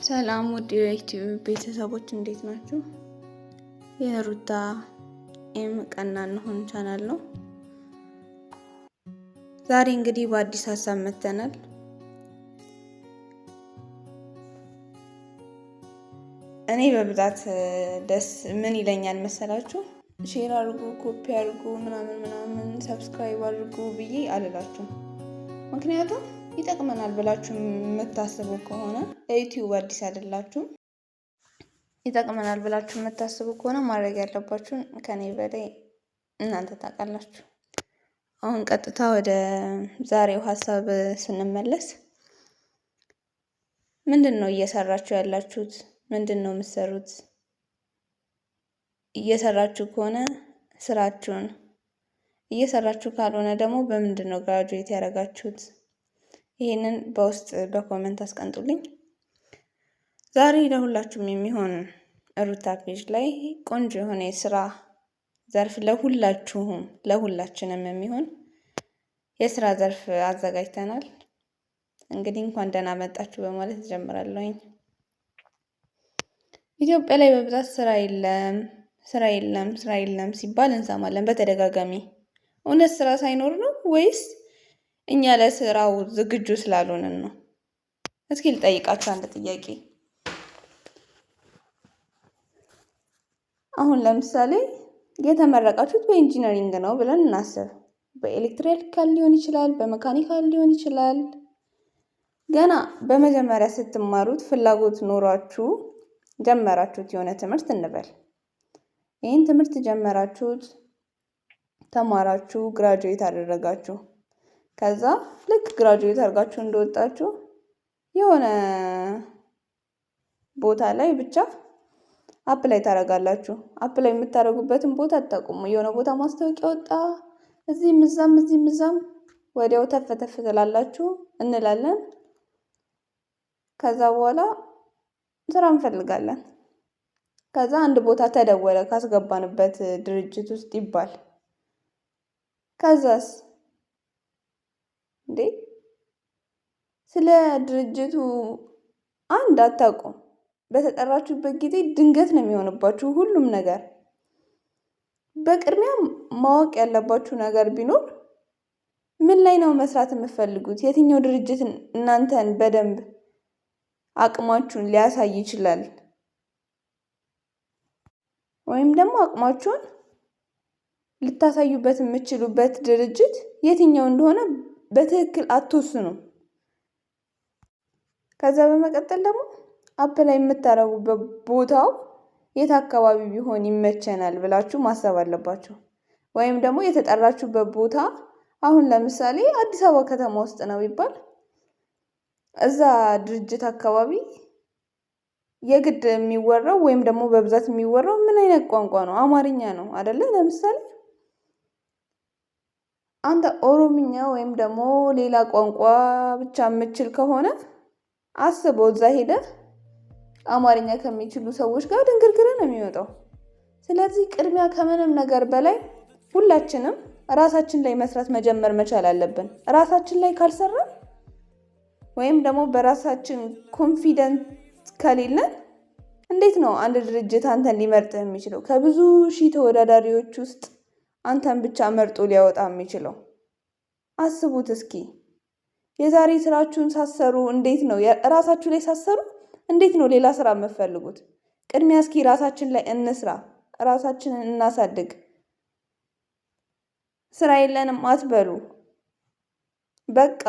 ሰላም ውድ የዩቲዩብ ቤተሰቦች እንዴት ናችሁ? የሩታ ኤም ቀና እንሁን ቻናል ነው። ዛሬ እንግዲህ በአዲስ ሀሳብ መጥተናል። እኔ በብዛት ደስ ምን ይለኛል መሰላችሁ? share አድርጉ፣ ኮፒ አድርጉ፣ ምናምን ምናምን subscribe አድርጉ ብዬ አልላችሁም። ምክንያቱም ይጠቅመናል ብላችሁ የምታስቡ ከሆነ ለዩቲዩብ አዲስ አይደላችሁም። ይጠቅመናል ብላችሁ የምታስቡ ከሆነ ማድረግ ያለባችሁን ከኔ በላይ እናንተ ታውቃላችሁ። አሁን ቀጥታ ወደ ዛሬው ሀሳብ ስንመለስ ምንድን ነው እየሰራችሁ ያላችሁት? ምንድን ነው የምትሰሩት? እየሰራችሁ ከሆነ ስራችሁን፣ እየሰራችሁ ካልሆነ ደግሞ በምንድን ነው graduate ያደረጋችሁት? ይህንን በውስጥ በ comment አስቀምጡልኝ። ዛሬ ለሁላችሁም የሚሆን ሩታ page ላይ ቆንጆ የሆነ የስራ ዘርፍ ለሁላችሁም ለሁላችንም የሚሆን የስራ ዘርፍ አዘጋጅተናል። እንግዲህ እንኳን ደህና መጣችሁ በማለት እጀምራለሁኝ። ኢትዮጵያ ላይ በብዛት ስራ የለም፣ ስራ የለም፣ ስራ የለም ሲባል እንሰማለን በተደጋጋሚ። እውነት ስራ ሳይኖር ነው ወይስ እኛ ለስራው ዝግጁ ስላልሆንን ነው? እስኪ ልጠይቃችሁ አንድ ጥያቄ። አሁን ለምሳሌ የተመረቃችሁት በ engineering ነው ብለን እናስብ። በ electrical ሊሆን ይችላል፣ በ mechanical ሊሆን ይችላል። ገና በመጀመሪያ ስትማሩት ፍላጎት ኖሯችሁ ጀመራችሁት የሆነ ትምህርት እንበል። ይህን ትምህርት ጀመራችሁት፣ ተማራችሁ፣ graduate አደረጋችሁ። ከዛ ልክ graduate አድርጋችሁ እንደወጣችሁ የሆነ ቦታ ላይ ብቻ apply ታደርጋላችሁ። apply የምታደርጉበትን ቦታ አታውቁም። የሆነ ቦታ ማስታወቂያ ወጣ፣ እዚህም እዛም እዚህም እዛም፣ ወዲያው ተፍ ተፍ ትላላችሁ እንላለን። ከዛ በኋላ ስራ እንፈልጋለን። ከዛ አንድ ቦታ ተደወለ ካስገባንበት ድርጅት ውስጥ ይባል። ከዛስ እንዴ ስለ ድርጅቱ አንድ አታውቁም። በተጠራችሁበት ጊዜ ድንገት ነው የሚሆንባችሁ ሁሉም ነገር። በቅድሚያ ማወቅ ያለባችሁ ነገር ቢኖር ምን ላይ ነው መስራት የምትፈልጉት? የትኛው ድርጅት እናንተን በደንብ አቅማችሁን ሊያሳይ ይችላል? ወይም ደግሞ አቅማችሁን ልታሳዩበት የምትችሉበት ድርጅት የትኛው እንደሆነ በትክክል አትወስኑም። ከዛ በመቀጠል ደግሞ apply የምታደርጉበት ቦታው የት አካባቢ ቢሆን ይመቸናል ብላችሁ ማሰብ አለባችሁ። ወይም ደግሞ የተጠራችሁበት ቦታ አሁን ለምሳሌ አዲስ አበባ ከተማ ውስጥ ነው ቢባል እዛ ድርጅት አካባቢ የግድ የሚወራው ወይም ደግሞ በብዛት የሚወራው ምን አይነት ቋንቋ ነው? አማርኛ ነው አደለ? ለምሳሌ አንተ ኦሮምኛ ወይም ደግሞ ሌላ ቋንቋ ብቻ የምችል ከሆነ አስበው፣ እዛ ሄደህ አማርኛ ከሚችሉ ሰዎች ጋር ድንግርግር ነው የሚወጣው። ስለዚህ ቅድሚያ ከምንም ነገር በላይ ሁላችንም ራሳችን ላይ መስራት መጀመር መቻል አለብን። ራሳችን ላይ ካልሰራን ወይም ደግሞ በራሳችን confident ከሌለን እንዴት ነው አንድ ድርጅት አንተን ሊመርጥህ የሚችለው? ከብዙ ሺህ ተወዳዳሪዎች ውስጥ አንተን ብቻ መርጦ ሊያወጣ የሚችለው? አስቡት እስኪ። የዛሬ ስራችሁን ሳሰሩ እንዴት ነው ራሳችሁ ላይ ሳሰሩ እንዴት ነው ሌላ ስራ የምትፈልጉት? ቅድሚያ እስኪ ራሳችን ላይ እንስራ፣ ራሳችንን እናሳድግ። ስራ የለንም አትበሉ። በቃ